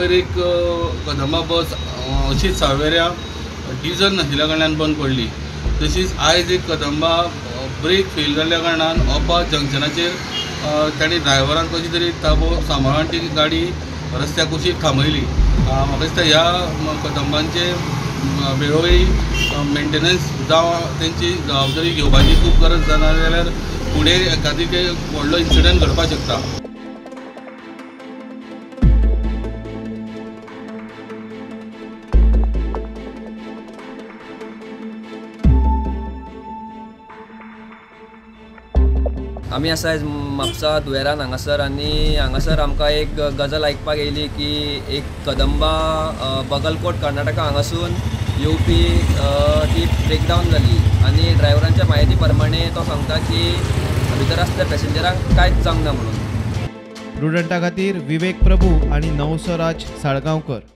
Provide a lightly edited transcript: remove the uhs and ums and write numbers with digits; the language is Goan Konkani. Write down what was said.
पयर एक कदंबा बस अशीच सावेऱ्या डिजल नाशिल्ल्या कारणान बंद पडली. तशीच आयज एक कदंबा ब्रेक फेल जाल्ल्या कारणान ओपा जंक्शनाचेर तांणी ड्रायव्हरान कशी तरी ताबो सांबाळून ती गाडी रस्त्या कुशीक थांबयली. म्हाका दिसता ह्या कदंबांचे वेळोवेळी मेंटेनन्स जावं तेंची जबाबदारी घेवपाची खूब गरज जाना जाल्यार फुडें एखादी व्हडलो इन्सिडंट घडपाक शकता. आमी आसा आयज म्हापसा दुवेरान हांगासर आनी हांगासर आमकां एक गजाल आयकपाक येयली की एक कदंबा बगलकोट कर्नाटका हांगासून येवपी ती ब्रेकडावन जाली आनी ड्रायव्हरांच्या म्हायती प्रमाणे तो सांगता की भितर आसल्या पॅसेंजरांक कांयच जावंक ना म्हणून. प्रुडंटा खातीर विवेक प्रभू आनी नवसराज साळगांवकर.